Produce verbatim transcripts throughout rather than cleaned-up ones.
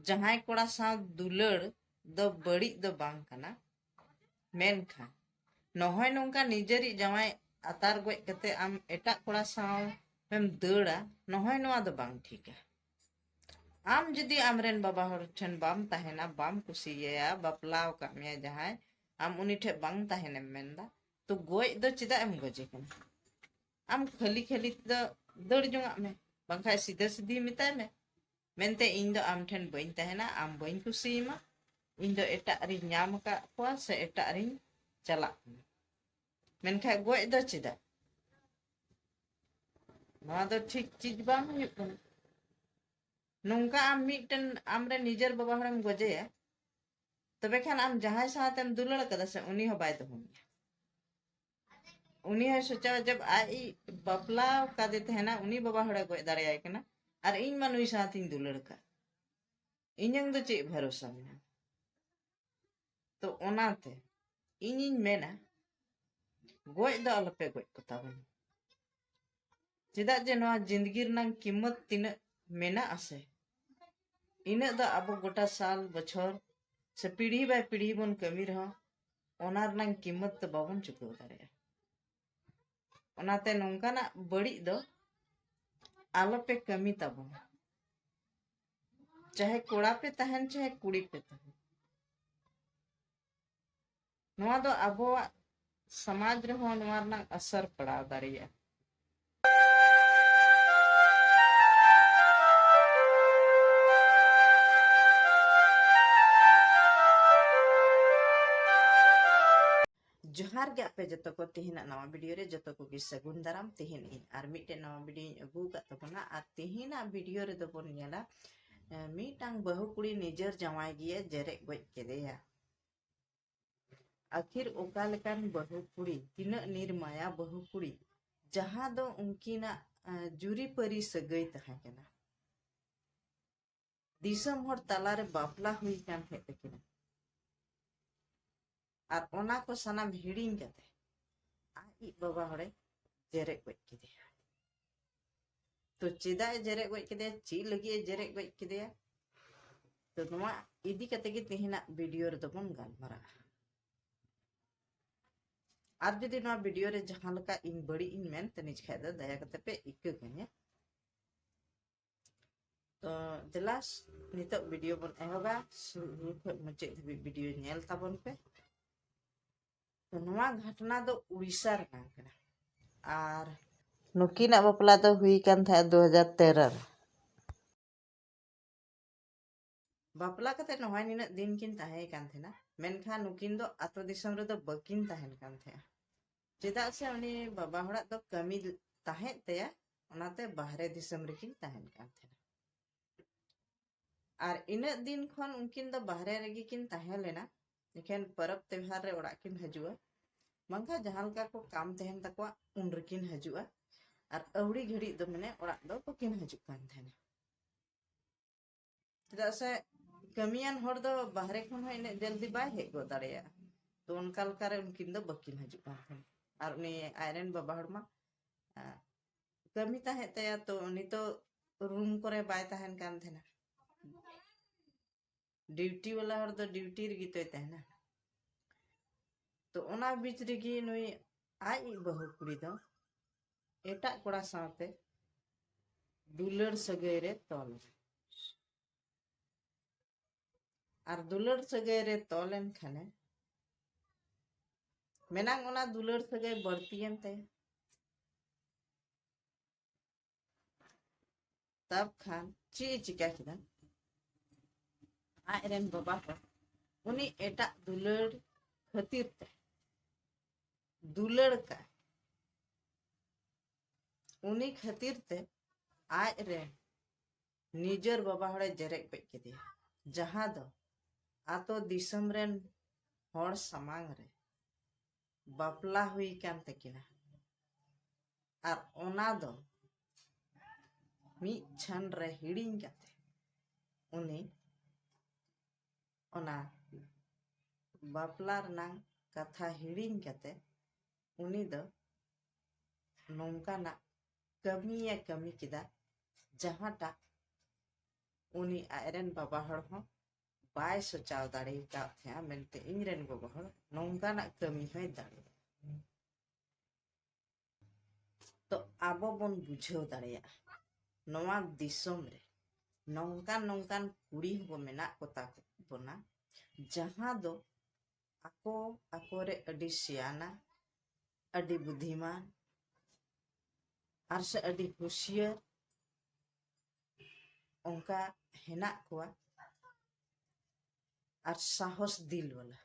ᱡᱟᱦᱟᱸᱭ ᱠᱚᱲᱟ ᱥᱟᱶ ᱫᱩᱞᱟᱹᱲ ᱫᱚ ᱵᱟᱹᱲᱤᱡ ᱫᱚ ᱵᱟᱝ ᱠᱟᱱᱟ, ᱢᱮᱱᱠᱷᱟᱱ ᱱᱚᱜᱼᱚᱭ ᱱᱚᱝᱠᱟ ᱱᱤᱡᱮᱨᱤᱡ ᱡᱟᱶᱟᱭ ᱟᱛᱟᱨ ᱜᱚᱡ ᱠᱟᱛᱮ ᱟᱢ ᱮᱴᱟᱜ ᱠᱚᱲᱟ ᱥᱟᱶ ᱮᱢ ᱫᱟᱹᱲᱟ, ᱱᱚᱜᱼᱚᱭ ᱱᱚᱣᱟ ᱫᱚ ᱵᱟᱝ ᱴᱷᱤᱠᱟ᱾ ᱟᱢ ᱡᱩᱫᱤ ᱟᱢᱨᱮᱱ ᱵᱟᱵᱟ ᱦᱚᱲ ᱴᱷᱮᱱ ᱵᱟᱢ ᱛᱟᱦᱮᱱᱟ, ᱵᱟᱢ ᱠᱩᱥᱤᱭᱟᱭᱟ, ᱵᱟᱯᱞᱟ ᱟᱠᱟᱫ ᱢᱮᱭᱟ ᱡᱟᱦᱟᱸᱭ, ᱟᱢ ᱩᱱᱤ ᱴᱷᱮᱱ ᱵᱟᱝ ᱛᱟᱦᱮᱱᱮᱢ ᱢᱮᱱᱫᱟ, ᱛᱚ ᱜᱚᱡ ᱫᱚ ᱪᱮᱫᱟᱜ ᱮᱢ ᱜᱚᱡᱮ ᱠᱟᱱᱟ? ᱟᱢ ᱠᱷᱟᱹᱞᱤ ᱠᱷᱟᱹᱞᱤ ᱛᱮᱫᱚ ᱫᱟᱹᱲ ᱡᱚᱝᱟᱜ ᱢᱮ, ᱵᱟᱝᱠᱷᱟᱱ ᱥᱤᱫᱷᱟᱹ ᱥᱤᱫᱷᱤ ᱢᱮᱛᱟᱭ ᱢᱮ, ᱢᱮᱱᱛᱮ ᱤᱧ ᱫᱚ ᱟᱢ ᱴᱷᱮᱱ ᱵᱟᱹᱧ ᱛᱟᱦᱮᱱᱟ, ᱟᱢ ᱵᱟᱹᱧ ᱠᱩᱥᱤᱭᱟᱢᱟ, ᱤᱧ ᱫᱚ ᱮᱴᱟᱜ ᱨᱤᱧ ᱧᱟᱢ ᱟᱠᱟᱫ ᱠᱚᱣᱟ ᱥᱮ ᱮᱴᱟᱜ ᱨᱤᱧ ᱪᱟᱞᱟᱜ ᱠᱟᱱᱟ᱾ ᱢᱮᱱᱠᱷᱟᱱ ᱜᱚᱡ ᱫᱚ ᱪᱮᱫᱟᱜ? ᱱᱚᱣᱟ ᱫᱚ ᱴᱷᱤᱠ ᱪᱤᱡᱽ ᱵᱟᱝ ᱦᱩᱭᱩᱜ ᱠᱟᱱᱟ᱾ ᱱᱚᱝᱠᱟ ᱟᱢ ᱢᱤᱫᱴᱮᱱ ᱟᱢᱨᱮᱱ ᱱᱤᱡᱮᱨ ᱵᱟᱵᱟ ᱦᱚᱲᱮᱢ ᱜᱚᱡᱮᱭᱟ, ᱛᱚᱵᱮ ᱠᱷᱟᱱ ᱟᱢ ᱡᱟᱦᱟᱸᱭ ᱥᱟᱶᱛᱮᱢ ᱫᱩᱞᱟᱹᱲ ᱠᱟᱫᱟ ᱥᱮ, ᱩᱱᱤ ᱦᱚᱸ ᱵᱟᱭ ᱫᱚᱦᱚ ᱢᱮᱭᱟ᱾ ᱩᱱᱤ ᱦᱚᱸᱭ ᱥᱚᱪᱟᱣᱟ, ᱡᱟᱵ ᱟᱡ ᱵᱟᱯᱞᱟ ᱠᱟᱫᱮ ᱛᱟᱦᱮᱱᱟ, ᱩᱱᱤ ᱵᱟᱵᱟ ᱦᱚᱲᱮ ᱜᱚᱡ ᱫᱟᱲᱮᱭᱟᱭ ᱠᱟᱱᱟ, ᱟᱨ ᱤᱧ ᱢᱟ ᱱᱩᱭ ᱥᱟᱶᱛᱤᱧ ᱫᱩᱞᱟᱹᱲ ᱠᱟᱫ, ᱤᱧᱟᱹᱝ ᱫᱚ ᱪᱮᱫ ᱵᱷᱚᱨᱚᱥᱟ ᱢᱮᱱᱟᱜᱼᱟ? ᱛᱚ ᱚᱱᱟᱛᱮ ᱤᱧᱤᱧ ᱢᱮᱱᱟ, ᱜᱚᱡ ᱫᱚ ᱟᱞᱚᱯᱮ ᱜᱚᱡ ᱠᱚᱛᱟ ᱵᱚᱱᱟ᱾ ᱪᱮᱫᱟᱜ ᱡᱮ ᱱᱚᱣᱟ ᱡᱤᱱᱫᱜᱤ ᱨᱮᱱᱟᱝ ᱠᱤᱢᱚᱛ ᱛᱤᱱᱟᱹᱜ ᱢᱮᱱᱟᱜ ᱟᱥᱮ, ᱤᱱᱟᱹᱜ ᱫᱚ ᱟᱵᱚ ᱜᱚᱴᱟ ᱥᱟᱞ ᱵᱚᱪᱷᱚᱨ ᱥᱮ ᱯᱤᱲᱦᱤ ᱵᱟᱭ ᱯᱤᱲᱦᱤ ᱵᱚᱱ ᱠᱟᱹᱢᱤ ᱨᱮᱦᱚᱸ, ᱚᱱᱟ ᱨᱮᱱᱟᱝ ᱠᱤᱢᱚᱛ ᱫᱚ ᱵᱟᱵᱚᱱ ᱪᱩᱠᱟᱹᱣ ᱫᱟᱲᱮᱭᱟᱜᱼᱟ᱾ ᱚᱱᱟᱛᱮ ᱱᱚᱝᱠᱟᱱᱟᱜ ᱵᱟᱹᱲᱤᱡ ᱫᱚ ᱟᱞᱚᱯᱮ ᱠᱟᱹᱢᱤ ᱛᱟᱵᱚᱱᱟ, ᱪᱟᱦᱮ ᱠᱚᱲᱟ ᱯᱮ ᱛᱟᱦᱮᱱ, ᱪᱟᱦᱮ ᱠᱩᱲᱤ ᱯᱮ ᱛᱟᱦᱮᱱ᱾ ᱱᱚᱣᱟ ᱫᱚ ᱟᱵᱚᱣᱟᱜ ᱥᱚᱢᱟᱡᱽ ᱨᱮᱦᱚᱸ ᱱᱚᱣᱟ ᱨᱮᱱᱟᱜ ᱟᱥᱚᱨ ᱯᱟᱲᱟᱣ ᱫᱟᱲᱮᱭᱟᱜᱼᱟ᱾ ᱡᱚᱦᱟᱨ ᱜᱮ ᱟᱯᱮ ᱡᱚᱛᱚ ᱠᱚ, ᱛᱮᱦᱮᱧᱟᱜ ᱱᱟᱣᱟ ᱵᱷᱤᱰᱤᱭᱳ ᱨᱮ ᱡᱚᱛᱚ ᱠᱚᱜᱮ ᱥᱟᱹᱜᱩᱱ ᱫᱟᱨᱟᱢ᱾ ᱛᱮᱦᱮᱧ ᱤᱧ ᱟᱨ ᱢᱤᱫᱴᱮᱱ ᱱᱟᱣᱟ ᱵᱷᱤᱰᱤᱭᱳᱧ ᱟᱹᱜᱩ ᱟᱠᱟᱫ ᱛᱟᱵᱚᱱᱟ, ᱟᱨ ᱛᱮᱦᱮᱧᱟᱜ ᱵᱷᱤᱰᱤᱭᱳ ᱨᱮᱫᱚ ᱵᱚᱱ ᱧᱮᱞᱟ, ᱮ, ᱢᱤᱫᱴᱟᱝ ᱵᱟᱹᱦᱩ ᱠᱩᱲᱤ ᱱᱤᱡᱮᱨ ᱡᱟᱶᱟᱭ ᱜᱮᱭᱮ ᱡᱮᱨᱮᱫ ᱜᱚᱡ ᱠᱮᱫᱮᱭᱟ᱾ ᱟᱹᱠᱷᱤᱨ ᱚᱠᱟ ᱞᱮᱠᱟᱱ ᱵᱟᱹᱦᱩ ᱠᱩᱲᱤ, ᱛᱤᱱᱟᱹᱜ ᱱᱤᱨᱢᱟᱭᱟ ᱵᱟᱹᱦᱩ ᱠᱩᱲᱤ, ᱡᱟᱦᱟᱸ ᱫᱚ ᱩᱱᱠᱤᱱᱟᱜ, ᱮ, ᱡᱩᱨᱤᱯᱟᱹᱨᱤ ᱥᱟᱹᱜᱟᱹᱭ ᱛᱟᱦᱮᱸ ᱠᱟᱱᱟ᱾ ᱫᱤᱥᱚᱢ ᱦᱚᱲ ᱛᱟᱞᱟᱨᱮ ᱵᱟᱯᱞᱟ ᱦᱩᱭ ᱠᱟᱱ ᱛᱟᱦᱮᱸᱫ ᱛᱟᱹᱠᱤᱱᱟ, ᱟᱨ ᱚᱱᱟ ᱠᱚ ᱥᱟᱱᱟᱢ ᱦᱤᱲᱤᱧ ᱠᱟᱛᱮ ᱟᱡᱤᱡ ᱵᱟᱵᱟ ᱦᱚᱲᱮ ᱡᱮᱨᱮᱫ ᱜᱚᱡ ᱠᱮᱫᱮᱭᱟ᱾ ᱛᱚ ᱪᱮᱫᱟᱜ ᱮ ᱡᱮᱨᱮᱫ ᱜᱚᱡ ᱠᱮᱫᱮᱭᱟ, ᱪᱮᱫ ᱞᱟᱹᱜᱤᱫ ᱮ ᱡᱮᱨᱮᱫ ᱜᱚᱡ ᱠᱮᱫᱮᱭᱟ, ᱛᱚ ᱱᱚᱣᱟ ᱤᱫᱤ ᱠᱟᱛᱮ ᱜᱮ ᱛᱮᱦᱮᱧᱟᱜ ᱵᱷᱤᱰᱤᱭᱳ ᱨᱮᱫᱚ ᱵᱚᱱ ᱜᱟᱞᱢᱟᱨᱟᱜᱼᱟ᱾ ᱟᱨ ᱡᱩᱫᱤ ᱱᱚᱣᱟ ᱵᱷᱤᱰᱤᱭᱳ ᱨᱮ ᱡᱟᱦᱟᱸ ᱞᱮᱠᱟ ᱤᱧ ᱵᱟᱹᱲᱤᱡ ᱤᱧ ᱢᱮᱱ ᱛᱟᱹᱱᱤᱡ ᱠᱷᱟᱡ ᱫᱚ ᱫᱟᱭᱟ ᱠᱟᱛᱮ ᱯᱮ ᱤᱠᱟᱹ ᱠᱟᱹᱧᱟ᱾ ᱛᱚ ᱫᱮᱞᱟ ᱱᱤᱛᱚᱜ ᱵᱷᱤᱰᱤᱭᱳ ᱵᱚᱱ ᱮᱦᱚᱵᱟ, ᱥᱩᱨᱩ ᱠᱷᱚᱱ ᱢᱩᱪᱟᱹᱫ ᱫᱷᱟᱹᱵᱤᱡ ᱵᱷᱤᱰᱤᱭᱳ ᱧᱮᱞ ᱛᱟᱵᱚᱱ ᱯᱮ᱾ ᱛᱚ ᱱᱚᱣᱟ ᱜᱷᱚᱴᱚᱱᱟ ᱫᱚ ᱩᱲᱤᱥᱥᱟ ᱨᱮᱱᱟᱜ ᱠᱟᱱᱟ᱾ ᱟᱨ ᱱᱩᱠᱤᱱᱟᱜ ᱵᱟᱯᱞᱟ ᱫᱚ ᱦᱩᱭ ᱠᱟᱱ ᱛᱟᱦᱮᱸᱫ ᱫᱩ ᱦᱟᱡᱟᱨ ᱛᱮᱨᱚ ᱨᱮ᱾ ᱵᱟᱯᱞᱟ ᱠᱟᱛᱮ ᱱᱚᱣᱟ ᱱᱤᱱᱟᱹᱜ ᱫᱤᱱ ᱠᱤᱱ ᱛᱟᱦᱮᱸ ᱠᱟᱱ ᱛᱟᱦᱮᱱᱟ, ᱢᱮᱱᱠᱷᱟᱱ ᱱᱩᱠᱤᱱ ᱫᱚ ᱟᱛᱳ ᱫᱤᱥᱚᱢ ᱨᱮᱫᱚ ᱵᱟᱹᱠᱤᱱ ᱛᱟᱦᱮᱱ ᱠᱟᱱ ᱛᱟᱦᱮᱸᱜᱼᱟ᱾ ᱪᱮᱫᱟᱜ ᱥᱮ ᱩᱱᱤ ᱵᱟᱵᱟ ᱦᱚᱲᱟᱜ ᱫᱚ ᱠᱟᱹᱢᱤ ᱛᱟᱦᱮᱸᱜ ᱛᱟᱭᱟ, ᱚᱱᱟᱛᱮ ᱵᱟᱦᱨᱮ ᱫᱤᱥᱚᱢ ᱨᱮᱠᱤᱱ ᱛᱟᱦᱮᱱ ᱠᱟᱱ ᱛᱟᱦᱮᱱᱟ᱾ ᱟᱨ ᱤᱱᱟᱹᱜ ᱫᱤᱱ ᱠᱷᱚᱱ ᱩᱱᱠᱤᱱ ᱫᱚ ᱵᱟᱦᱨᱮ ᱨᱮᱜᱮ ᱠᱤᱱ ᱛᱟᱦᱮᱸ ᱞᱮᱱᱟ᱾ ᱮᱠᱷᱮᱱ ᱯᱚᱨᱚᱵᱽ ᱛᱮᱣᱦᱟᱨ ᱨᱮ ᱚᱲᱟᱜ ᱠᱤᱱ ᱦᱤᱡᱩᱜᱼᱟ, ᱵᱟᱝᱠᱷᱟᱱ ᱡᱟᱦᱟᱸ ᱞᱮᱠᱟ ᱠᱚ ᱠᱟᱢ ᱛᱟᱦᱮᱱ ᱛᱟᱠᱚᱣᱟ ᱩᱱ ᱨᱮᱠᱤᱱ ᱦᱤᱡᱩᱜᱼᱟ᱾ ᱟᱨ ᱟᱹᱣᱲᱤ ᱜᱷᱟᱹᱲᱤᱡ ᱫᱚ ᱢᱟᱱᱮ ᱚᱲᱟᱜ ᱫᱚ ᱵᱟᱹᱠᱤᱱ ᱦᱤᱡᱩᱜ ᱠᱟᱱ ᱛᱟᱦᱮᱱᱟ᱾ ᱪᱮᱫᱟᱜ ᱥᱮ ᱠᱟᱹᱢᱤᱭᱟᱱ ᱦᱚᱲ ᱫᱚ ᱵᱟᱦᱨᱮ ᱠᱷᱚᱱ ᱦᱚᱸ ᱤᱱᱟᱹᱜ ᱡᱚᱞᱫᱤ ᱵᱟᱭ ᱦᱮᱡ ᱜᱚᱫ ᱫᱟᱲᱮᱭᱟᱜᱼᱟ᱾ ᱛᱚ ᱚᱱᱠᱟ ᱞᱮᱠᱟᱨᱮ ᱩᱱᱠᱤᱱ ᱫᱚ ᱵᱟᱹᱠᱤᱱ ᱦᱤᱡᱩᱜ ᱠᱟᱱ ᱛᱟᱦᱮᱱᱟ᱾ ᱟᱨ ᱩᱱᱤ ᱟᱡᱨᱮᱱ ᱵᱟᱵᱟ ᱦᱚᱲ ᱢᱟ, ᱟ, ᱠᱟᱹᱢᱤ ᱛᱟᱦᱮᱸ ᱛᱟᱭᱟ, ᱛᱚ ᱩᱱᱤ ᱛᱚ ᱨᱩᱢ ᱠᱚᱨᱮ ᱵᱟᱭ ᱛᱟᱦᱮᱱ ᱠᱟᱱ ᱛᱟᱦᱮᱱᱟ᱾ ᱰᱤᱭᱩᱴᱤ ᱵᱟᱞᱟ ᱦᱚᱲ ᱫᱚ ᱰᱤᱭᱩᱴᱤ ᱨᱮᱜᱮ ᱛᱚᱭ ᱛᱟᱦᱮᱱᱟ᱾ ᱛᱚ ᱚᱱᱟ ᱵᱤᱪ ᱨᱮᱜᱮ ᱱᱩᱭ ᱟᱡ ᱵᱟᱹᱦᱩ ᱠᱩᱲᱤ ᱫᱚ ᱮᱴᱟᱜ ᱠᱚᱲᱟ ᱥᱟᱶᱛᱮ ᱫᱩᱞᱟᱹᱲ ᱥᱟᱹᱜᱟᱹᱭ ᱨᱮ ᱛᱚᱞ ᱮᱱᱟ᱾ ᱟᱨ ᱫᱩᱞᱟᱹᱲ ᱥᱟᱹᱜᱟᱹᱭ ᱨᱮ ᱛᱚᱞ ᱮᱱ ᱠᱷᱟᱱᱮ, ᱢᱮᱱᱟᱝ ᱚᱱᱟ ᱫᱩᱞᱟᱹᱲ ᱥᱟᱹᱜᱟᱹᱭ ᱵᱟᱹᱲᱛᱤᱭᱮᱱ ᱛᱟᱭᱟ᱾ ᱛᱟᱵ ᱠᱷᱟᱱ ᱪᱮᱫ ᱮ ᱪᱤᱠᱟ ᱠᱮᱫᱟ? ᱟᱡ ᱨᱮᱱ ᱵᱟᱵᱟ ᱦᱚᱲ ᱩᱱᱤ ᱮᱴᱟᱜ ᱫᱩᱞᱟᱹᱲ ᱠᱷᱟᱹᱛᱤᱨ ᱛᱮ, ᱫᱩᱞᱟᱹᱲ ᱠᱟᱭ, ᱩᱱᱤ ᱠᱷᱟᱹᱛᱤᱨ ᱛᱮ ᱟᱡ ᱨᱮᱱ ᱱᱤᱡᱮᱨ ᱵᱟᱵᱟ ᱦᱚᱲᱮ ᱡᱮᱨᱮᱫ ᱜᱚᱡ ᱠᱮᱫᱮᱭᱟ, ᱡᱟᱦᱟᱸ ᱫᱚ ᱟᱛᱳ ᱫᱤᱥᱚᱢ ᱨᱮᱱ ᱦᱚᱲ ᱥᱟᱢᱟᱝ ᱨᱮ ᱵᱟᱯᱞᱟ ᱦᱩᱭ ᱠᱟᱱ ᱛᱟᱹᱠᱤᱱᱟ᱾ ᱟᱨ ᱚᱱᱟ ᱫᱚ ᱢᱤᱫ ᱪᱷᱟᱱ ᱨᱮ ᱦᱤᱲᱤᱧ ᱠᱟᱛᱮ ᱩᱱᱤ ᱚᱱᱟ ᱵᱟᱯᱞᱟ ᱨᱮᱱᱟᱝ ᱠᱟᱛᱷᱟ ᱦᱤᱲᱤᱧ ᱠᱟᱛᱮ ᱩᱱᱤ ᱫᱚ ᱱᱚᱝᱠᱟᱱᱟᱜ ᱠᱟᱹᱢᱤᱭᱮ ᱠᱟᱹᱢᱤ ᱠᱮᱫᱟ, ᱡᱟᱦᱟᱸᱴᱟᱜ ᱩᱱᱤ ᱟᱡᱨᱮᱱ ᱵᱟᱵᱟ ᱦᱚᱲ ᱦᱚᱸ ᱵᱟᱭ ᱥᱚᱪᱟᱣ ᱫᱟᱲᱮ ᱟᱠᱟᱫ ᱛᱟᱦᱮᱸᱜᱼᱟ ᱢᱮᱱᱛᱮ ᱤᱧ ᱨᱮᱱ ᱜᱚᱜᱚ ᱦᱚᱲ ᱱᱚᱝᱠᱟᱱᱟᱜ ᱠᱟᱹᱢᱤ ᱦᱚᱸᱭ ᱫᱟᱲᱮᱭᱟᱜᱼᱟ᱾ ᱛᱚ ᱟᱵᱚ ᱵᱚᱱ ᱵᱩᱡᱷᱟᱹᱣ ᱫᱟᱲᱮᱭᱟᱜᱼᱟ, ᱱᱚᱣᱟ ᱫᱤᱥᱚᱢ ᱨᱮ ᱱᱚᱝᱠᱟᱱ ᱱᱚᱝᱠᱟᱱ ᱠᱩᱲᱤ ᱦᱚᱸ ᱢᱮᱱᱟᱜ ᱠᱚᱛᱟ ᱵᱚᱱᱟ, ᱡᱟᱦᱟᱸ ᱫᱚ ᱟᱠᱚ ᱟᱠᱚᱨᱮ ᱟᱹᱰᱤ ᱥᱮᱭᱟᱱᱟ, ᱟᱹᱰᱤ ᱵᱩᱫᱷᱤᱢᱟᱱ, ᱟᱨ ᱥᱮ ᱟᱹᱰᱤ ᱦᱩᱥᱤᱭᱟᱹᱨ ᱚᱱᱠᱟ ᱦᱮᱱᱟᱜ ᱠᱚᱣᱟ, ᱟᱨ ᱥᱟᱦᱚᱥ ᱫᱤᱞ ᱣᱟᱞᱟ᱾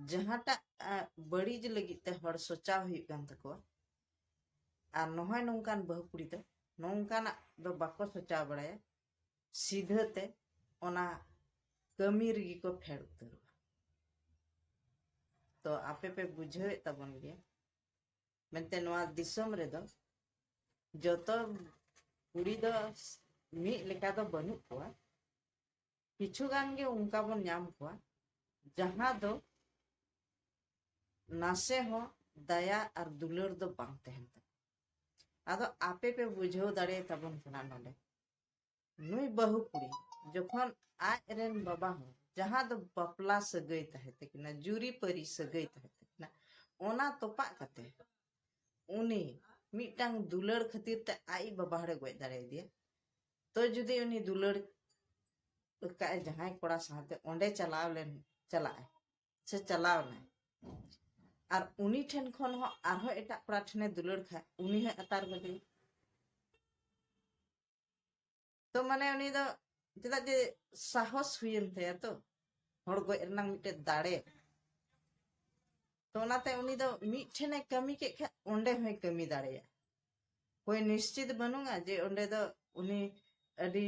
ᱡᱟᱦᱟᱸᱴᱟᱜ ᱵᱟᱹᱲᱤᱡ ᱞᱟᱹᱜᱤᱫ ᱛᱮ ᱦᱚᱲ ᱥᱚᱪᱟᱣ ᱦᱩᱭᱩᱜ ᱠᱟᱱ ᱛᱟᱠᱚᱣᱟ, ᱟᱨ ᱱᱚᱜᱼᱚᱭ ᱱᱚᱝᱠᱟᱱ ᱵᱟᱹᱦᱩ ᱠᱩᱲᱤ ᱫᱚ ᱱᱚᱝᱠᱟᱱᱟᱜ ᱫᱚ ᱵᱟᱠᱚ ᱥᱚᱪᱟᱣ ᱵᱟᱲᱟᱭᱟ, ᱥᱤᱫᱷᱟᱹ ᱛᱮ ᱚᱱᱟ ᱠᱟᱹᱢᱤ ᱨᱮᱜᱮ ᱠᱚ ᱯᱷᱮᱰ ᱩᱛᱟᱹᱨᱚᱜᱼᱟ᱾ ᱛᱚ ᱟᱯᱮ ᱯᱮ ᱵᱩᱡᱷᱟᱹᱣᱮᱫ ᱛᱟᱵᱚᱱ ᱜᱮᱭᱟ ᱢᱮᱱᱛᱮ ᱱᱚᱣᱟ ᱫᱤᱥᱚᱢ ᱨᱮᱫᱚ ᱡᱚᱛᱚ ᱠᱩᱲᱤ ᱫᱚ ᱢᱤᱫ ᱞᱮᱠᱟ ᱫᱚ ᱵᱟᱹᱱᱩᱜ ᱠᱚᱣᱟ᱾ ᱠᱤᱪᱷᱩ ᱜᱟᱱ ᱜᱮ ᱚᱱᱠᱟ ᱵᱚᱱ ᱧᱟᱢ ᱠᱚᱣᱟ ᱡᱟᱦᱟᱸ ᱫᱚ ᱱᱟᱥᱮ ᱦᱚᱸ ᱫᱟᱭᱟ ᱟᱨ ᱫᱩᱞᱟᱹᱲ ᱫᱚ ᱵᱟᱝ ᱛᱟᱦᱮᱱ ᱛᱟᱠᱚᱣᱟ᱾ ᱟᱫᱚ ᱟᱯᱮ ᱯᱮ ᱵᱩᱡᱷᱟᱹᱣ ᱫᱟᱲᱮᱭᱟᱛᱟᱵᱚᱱ ᱠᱟᱱᱟ ᱱᱚᱰᱮ, ᱱᱩᱭ ᱵᱟᱹᱦᱩ ᱠᱩᱲᱤ ᱡᱚᱠᱷᱚᱱ ᱟᱡ ᱨᱮᱱ ᱵᱟᱵᱟ ᱦᱚᱲ, ᱡᱟᱦᱟᱸ ᱫᱚ ᱵᱟᱯᱞᱟ ᱥᱟᱹᱜᱟᱹᱭ ᱛᱟᱦᱮᱸ ᱛᱟᱹᱠᱤᱱᱟ, ᱡᱩᱨᱤᱯᱟᱹᱨᱤ ᱥᱟᱹᱜᱟᱹᱭ ᱛᱟᱦᱮᱸ ᱛᱟᱹᱠᱤᱱᱟ, ᱚᱱᱟ ᱛᱚᱯᱟᱜ ᱠᱟᱛᱮ ᱩᱱᱤ ᱢᱤᱫᱴᱟᱝ ᱫᱩᱞᱟᱹᱲ ᱠᱷᱟᱹᱛᱤᱨ ᱛᱮ ᱟᱡ ᱵᱟᱵᱟ ᱦᱚᱲᱮ ᱜᱚᱡ ᱫᱟᱲᱮᱭᱟᱫᱮᱭᱟ᱾ ᱛᱚ ᱡᱩᱫᱤ ᱩᱱᱤ ᱫᱩᱞᱟᱹᱲ ᱟᱠᱟᱫ ᱡᱟᱦᱟᱸᱭ ᱠᱚᱲᱟ ᱥᱟᱶᱛᱮ ᱚᱸᱰᱮ ᱪᱟᱞᱟᱣ ᱞᱮᱱ, ᱪᱟᱞᱟᱜᱼᱟᱭ ᱥᱮ ᱪᱟᱞᱟᱣ ᱮᱱᱟᱭ, ᱟᱨ ᱩᱱᱤ ᱴᱷᱮᱱ ᱠᱷᱚᱱ ᱦᱚᱸ ᱟᱨᱦᱚᱸ ᱮᱴᱟᱜ ᱠᱚᱲᱟ ᱴᱷᱮᱱᱮ ᱫᱩᱞᱟᱹᱲ ᱠᱷᱟᱡ, ᱩᱱᱤ ᱦᱚᱸ ᱟᱛᱟᱨ ᱠᱟᱫᱮᱭᱟ᱾ ᱛᱚ ᱢᱟᱱᱮ ᱩᱱᱤ ᱫᱚ ᱪᱮᱫᱟᱜ ᱡᱮ ᱥᱟᱦᱚᱥ ᱦᱩᱭᱮᱱ ᱛᱟᱭᱟ ᱛᱚ ᱦᱚᱲ ᱜᱚᱡ ᱨᱮᱱᱟᱜ ᱢᱤᱫᱴᱮᱡ ᱫᱟᱲᱮ᱾ ᱛᱚ ᱚᱱᱟᱛᱮ ᱩᱱᱤ ᱫᱚ ᱢᱤᱫ ᱴᱷᱮᱱᱮ ᱠᱟᱹᱢᱤ ᱠᱮᱫ ᱠᱷᱟᱡ ᱚᱸᱰᱮ ᱦᱚᱸᱭ ᱠᱟᱹᱢᱤ ᱫᱟᱲᱮᱭᱟᱜᱼᱟ᱾ ᱠᱳᱭ ᱱᱤᱥᱪᱤᱛ ᱵᱟᱹᱱᱩᱜᱼᱟ ᱡᱮ ᱚᱸᱰᱮ ᱫᱚ ᱩᱱᱤ ᱟᱹᱰᱤ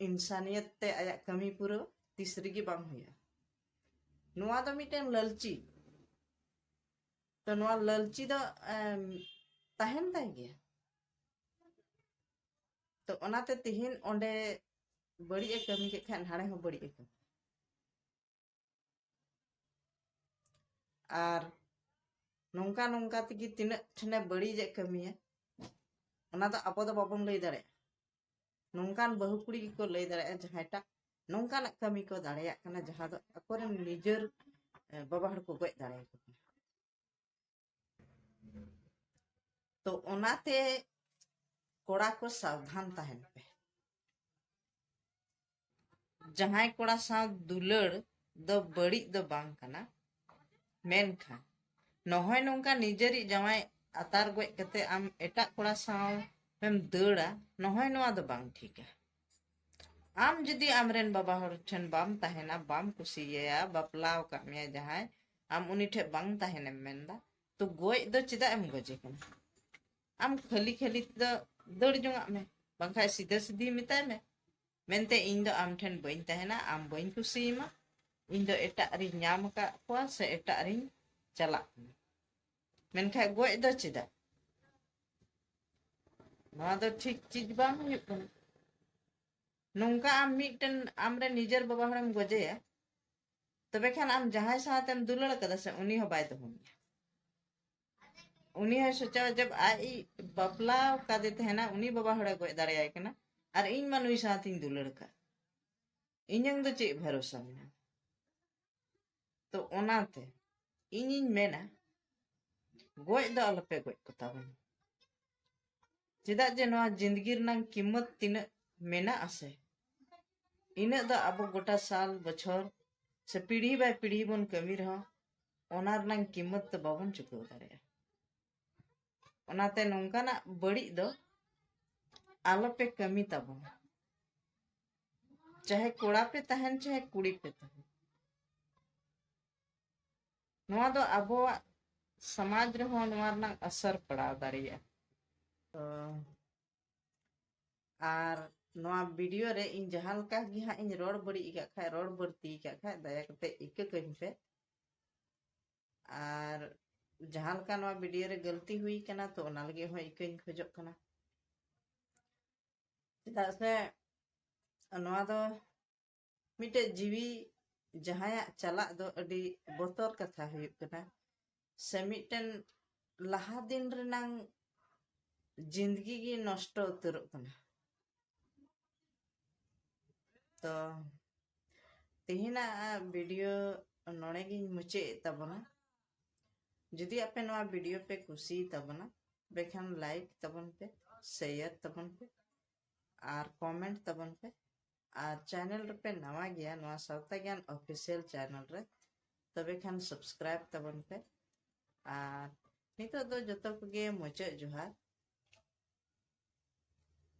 ᱤᱱᱥᱟᱱᱤᱭᱟᱛ ᱛᱮ ᱟᱭᱟᱜ ᱠᱟᱹᱢᱤ ᱯᱩᱨᱟᱹᱣ ᱛᱤᱥ ᱨᱮᱜᱮ ᱵᱟᱝ ᱦᱩᱭᱩᱜᱼᱟ᱾ ᱱᱚᱣᱟ ᱫᱚ ᱢᱤᱫᱴᱮᱱ ᱞᱟᱹᱞᱪᱤ᱾ ᱛᱚ ᱱᱚᱣᱟ ᱞᱟᱹᱞᱪᱤ ᱫᱚ ᱛᱟᱦᱮᱱ ᱛᱟᱭ ᱜᱮᱭᱟ᱾ ᱛᱚ ᱚᱱᱟᱛᱮ ᱛᱮᱦᱮᱧ ᱚᱸᱰᱮ ᱵᱟᱹᱲᱤᱡ ᱮ ᱠᱟᱹᱢᱤ ᱠᱮᱫ ᱠᱷᱟᱱ ᱦᱟᱸᱰᱮ ᱦᱚᱸ ᱵᱟᱹᱲᱤᱡ ᱮ ᱠᱟᱹᱢᱤ᱾ ᱟᱨ ᱱᱚᱝᱠᱟ ᱱᱚᱝᱠᱟ ᱛᱮᱜᱮ ᱛᱤᱱᱟᱹᱜ ᱴᱷᱮᱱᱮ ᱵᱟᱹᱲᱤᱡ ᱮ ᱠᱟᱹᱢᱤᱭᱟ, ᱚᱱᱟ ᱫᱚ ᱟᱵᱚ ᱫᱚ ᱵᱟᱵᱚᱱ ᱞᱟᱹᱭ ᱫᱟᱲᱮᱭᱟᱜᱼᱟ᱾ ᱱᱚᱝᱠᱟᱱ ᱵᱟᱹᱦᱩ ᱠᱩᱲᱤ ᱜᱮᱠᱚ ᱞᱟᱹᱭ ᱫᱟᱲᱮᱭᱟᱜᱼᱟ ᱡᱟᱦᱟᱸᱭᱴᱟᱜ ᱱᱚᱝᱠᱟᱱᱟᱜ ᱠᱟᱹᱢᱤ ᱠᱚ ᱫᱟᱲᱮᱭᱟᱜ ᱠᱟᱱᱟ ᱡᱟᱦᱟᱸ ᱫᱚ ᱟᱠᱚᱨᱮᱱ ᱱᱤᱡᱮᱨ ᱵᱟᱵᱟ ᱦᱚᱲ ᱠᱚ ᱜᱚᱡ ᱫᱟᱲᱮᱭᱟᱠᱚ ᱠᱟᱱᱟ᱾ ᱛᱚ ᱚᱱᱟᱛᱮ ᱠᱚᱲᱟ ᱠᱚ ᱥᱟᱵᱫᱷᱟᱱ ᱛᱟᱦᱮᱱ ᱯᱮ᱾ ᱡᱟᱦᱟᱸᱭ ᱠᱚᱲᱟ ᱥᱟᱶ ᱫᱩᱞᱟᱹᱲ ᱫᱚ ᱵᱟᱹᱲᱤᱡ ᱫᱚ ᱵᱟᱝ ᱠᱟᱱᱟ, ᱢᱮᱱᱠᱷᱟᱱ ᱱᱚᱦᱚᱭ ᱱᱚᱝᱠᱟ ᱱᱤᱡᱮᱨᱤᱡ ᱡᱟᱶᱟᱭ ᱟᱛᱟᱨ ᱜᱚᱡ ᱠᱟᱛᱮ ᱟᱢ ᱮᱴᱟᱜ ᱠᱚᱲᱟ ᱥᱟᱶ ᱮᱢ ᱫᱟᱹᱲᱟ, ᱱᱚᱦᱚᱭ ᱱᱚᱣᱟ ᱫᱚ ᱵᱟᱝ ᱴᱷᱤᱠᱟ᱾ ᱟᱢ ᱡᱩᱫᱤ ᱟᱢᱨᱮᱱ ᱵᱟᱵᱟ ᱦᱚᱲ ᱴᱷᱮᱱ ᱵᱟᱢ ᱛᱟᱦᱮᱱᱟ, ᱵᱟᱢ ᱠᱩᱥᱤᱭᱟᱭᱟ, ᱵᱟᱯᱞᱟ ᱟᱠᱟᱫ ᱢᱮᱭᱟ ᱡᱟᱦᱟᱸᱭ, ᱟᱢ ᱩᱱᱤ ᱴᱷᱮᱱ ᱵᱟᱝ ᱛᱟᱦᱮᱱᱮᱢ ᱢᱮᱱᱫᱟ, ᱛᱚ ᱜᱚᱡ ᱫᱚ ᱪᱮᱫᱟᱜ ᱮᱢ ᱜᱚᱡᱮ ᱠᱟᱱᱟ? ᱟᱢ ᱠᱷᱟᱹᱞᱤ ᱠᱷᱟᱹᱞᱤ ᱛᱮᱫᱚ ᱫᱟᱹᱲ ᱡᱚᱝᱟᱜ ᱢᱮ, ᱵᱟᱝᱠᱷᱟᱱ ᱥᱤᱫᱷᱟᱹ ᱥᱤᱫᱷᱤ ᱢᱮᱛᱟᱭ ᱢᱮ, ᱢᱮᱱᱛᱮ ᱤᱧ ᱫᱚ ᱟᱢ ᱴᱷᱮᱱ ᱵᱟᱹᱧ ᱛᱟᱦᱮᱱᱟ, ᱟᱢ ᱵᱟᱹᱧ ᱠᱩᱥᱤᱭᱟᱢᱟ, ᱤᱧ ᱫᱚ ᱮᱴᱟᱜ ᱨᱤᱧ ᱧᱟᱢ ᱟᱠᱟᱫ ᱠᱚᱣᱟ ᱥᱮ ᱮᱴᱟᱜ ᱨᱤᱧ ᱪᱟᱞᱟᱜ ᱠᱟᱱᱟ᱾ ᱢᱮᱱᱠᱷᱟᱱ ᱜᱚᱡ ᱫᱚ ᱪᱮᱫᱟᱜ? ᱱᱚᱣᱟ ᱫᱚ ᱴᱷᱤᱠ ᱪᱤᱡᱽ ᱵᱟᱝ ᱦᱩᱭᱩᱜ ᱠᱟᱱᱟ᱾ ᱱᱚᱝᱠᱟ ᱟᱢ ᱢᱤᱫᱴᱮᱱ ᱟᱢᱨᱮᱱ ᱱᱤᱡᱮᱨ ᱵᱟᱵᱟ ᱦᱚᱲᱮᱢ ᱜᱚᱡᱮᱭᱟ, ᱛᱚᱵᱮ ᱠᱷᱟᱱ ᱟᱢ ᱡᱟᱦᱟᱸᱭ ᱥᱟᱶᱛᱮᱢ ᱫᱩᱞᱟᱹᱲ ᱠᱟᱫᱟ ᱥᱮ, ᱩᱱᱤ ᱦᱚᱸ ᱵᱟᱭ ᱫᱚᱦᱚ ᱢᱮᱭᱟ᱾ ᱩᱱᱤ ᱦᱚᱸᱭ ᱥᱚᱪᱟᱣᱟ ᱡᱮ ᱟᱡ ᱵᱟᱯᱞᱟ ᱠᱟᱫᱮ ᱛᱟᱦᱮᱱᱟ, ᱩᱱᱤ ᱵᱟᱵᱟ ᱦᱚᱲᱮ ᱜᱚᱡ ᱫᱟᱲᱮᱭᱟᱭ ᱠᱟᱱᱟ, ᱟᱨ ᱤᱧ ᱢᱟ ᱱᱩᱭ ᱥᱟᱶᱛᱤᱧ ᱫᱩᱞᱟᱹᱲ ᱠᱟᱫ, ᱤᱧᱟᱹᱝ ᱫᱚ ᱪᱮᱫ ᱵᱷᱚᱨᱚᱥᱟ ᱢᱮᱱᱟᱜᱼᱟ? ᱛᱚ ᱚᱱᱟᱛᱮ ᱤᱧᱤᱧ ᱢᱮᱱᱟ, ᱜᱚᱡ ᱫᱚ ᱟᱞᱚᱯᱮ ᱜᱚᱡ ᱠᱚᱛᱟ ᱵᱚᱱᱟ᱾ ᱪᱮᱫᱟᱜ ᱡᱮ ᱱᱚᱣᱟ ᱡᱤᱱᱫᱜᱤ ᱨᱮᱱᱟᱝ ᱠᱤᱢᱚᱛ ᱛᱤᱱᱟᱹᱜ ᱢᱮᱱᱟᱜ ᱟᱥᱮ, ᱤᱱᱟᱹᱜ ᱫᱚ ᱟᱵᱚ ᱜᱚᱴᱟ ᱥᱟᱞ ᱵᱚᱪᱷᱚᱨ ᱥᱮ ᱯᱤᱲᱦᱤ ᱵᱟᱭ ᱯᱤᱲᱦᱤ ᱵᱚᱱ ᱠᱟᱹᱢᱤ ᱨᱮᱦᱚᱸ, ᱚᱱᱟ ᱨᱮᱱᱟᱝ ᱠᱤᱢᱚᱛ ᱫᱚ ᱵᱟᱵᱚᱱ ᱪᱩᱠᱟᱹᱣ ᱫᱟᱲᱮᱭᱟᱜᱼᱟ᱾ ᱚᱱᱟᱛᱮ ᱱᱚᱝᱠᱟᱱᱟᱜ ᱵᱟᱹᱲᱤᱡ ᱫᱚ ᱟᱞᱚᱯᱮ ᱠᱟᱹᱢᱤ ᱛᱟᱵᱚᱱᱟ, ᱪᱟᱦᱮ ᱠᱚᱲᱟ ᱯᱮ ᱛᱟᱦᱮᱱ, ᱪᱟᱦᱮ ᱠᱩᱲᱤ ᱯᱮ ᱛᱟᱦᱮᱱ᱾ ᱱᱚᱣᱟ ᱫᱚ ᱟᱵᱚᱣᱟᱜ ᱥᱚᱢᱟᱡᱽ ᱨᱮᱦᱚᱸ ᱱᱚᱣᱟ ᱨᱮᱱᱟᱜ ᱟᱥᱚᱨ ᱯᱟᱲᱟᱣ ᱫᱟᱲᱮᱭᱟᱜᱼᱟ᱾ ᱛᱚ, ᱟᱨ ᱱᱚᱣᱟ ᱵᱷᱤᱰᱤᱭᱳ ᱨᱮ ᱤᱧ ᱡᱟᱦᱟᱸ ᱞᱮᱠᱟ ᱜᱮ ᱦᱟᱸᱜ ᱤᱧ ᱨᱚᱲ ᱵᱟᱹᱲᱤᱡ ᱟᱠᱟᱫ ᱠᱷᱟᱡ, ᱨᱚᱲ ᱵᱟᱹᱲᱛᱤ ᱟᱠᱟᱫ ᱠᱷᱟᱡ, ᱫᱟᱭᱟ ᱠᱟᱛᱮ ᱤᱠᱟᱹ ᱠᱟᱹᱧ ᱯᱮ᱾ ᱟᱨ ᱡᱟᱦᱟᱸ ᱞᱮᱠᱟ ᱱᱚᱣᱟ ᱵᱷᱤᱰᱤᱭᱳ ᱨᱮ ᱜᱟᱹᱞᱛᱤ ᱦᱩᱭ ᱠᱟᱱᱟ, ᱛᱚ ᱚᱱᱟ ᱞᱟᱹᱜᱤᱫ ᱦᱚᱸ ᱤᱠᱟᱹᱧ ᱠᱷᱚᱡᱚᱜ ᱠᱟᱱᱟ᱾ ᱪᱮᱫᱟᱜ ᱥᱮ ᱱᱚᱣᱟ ᱫᱚ ᱢᱤᱫᱴᱮᱡ ᱡᱤᱣᱤ ᱡᱟᱦᱟᱸᱭᱟᱜ ᱪᱟᱞᱟᱜ ᱫᱚ ᱟᱹᱰᱤ ᱵᱚᱛᱚᱨ ᱠᱟᱛᱷᱟ ᱦᱩᱭᱩᱜ ᱠᱟᱱᱟ, ᱥᱮ ᱢᱤᱫᱴᱮᱱ ᱞᱟᱦᱟ ᱫᱤᱱ ᱨᱮᱱᱟᱝ ᱡᱤᱱᱫᱜᱤ ᱜᱮ ᱱᱚᱥᱴᱚ ᱩᱛᱟᱹᱨᱚᱜ ᱠᱟᱱᱟ᱾ ᱛᱚ ᱛᱮᱦᱮᱧᱟᱜ ᱵᱷᱤᱰᱤᱭᱳ ᱱᱚᱰᱮ ᱜᱤᱧ ᱢᱩᱪᱟᱹᱫ ᱮᱫ ᱛᱟᱵᱚᱱᱟ᱾ ᱡᱩᱫᱤ ᱟᱯᱮ ᱱᱚᱣᱟ ᱵᱷᱤᱰᱤᱭᱳ ᱯᱮ ᱠᱩᱥᱤᱭ ᱛᱟᱵᱚᱱᱟ, ᱛᱚᱵᱮ ᱠᱷᱟᱱ ᱞᱟᱭᱤᱠ ᱛᱟᱵᱚᱱ ᱯᱮ, ᱥᱮᱭᱟᱨ ᱛᱟᱵᱚᱱ ᱯᱮ, ᱟᱨ ᱠᱚᱢᱮᱱᱴ ᱛᱟᱵᱚᱱ ᱯᱮ᱾ ᱟᱨ ᱪᱮᱱᱮᱞ ᱨᱮᱯᱮ ᱱᱟᱣᱟ ᱜᱮᱭᱟ, ᱱᱚᱣᱟ ᱥᱟᱶᱛᱟ ᱜᱮᱭᱟᱱ ᱚᱯᱷᱤᱥᱤᱭᱟᱞ ᱪᱮᱱᱮᱞ ᱨᱮ, ᱛᱚᱵᱮ ᱠᱷᱟᱱ ᱥᱟᱵᱥᱠᱨᱟᱭᱤᱵ ᱛᱟᱵᱚᱱ ᱯᱮ᱾ ᱟᱨ ᱱᱤᱛᱚᱜ ᱫᱚ ᱡᱚᱛᱚ ᱠᱚᱜᱮ ᱢᱩᱪᱟᱹᱫ ᱡᱚᱦᱟᱨ᱾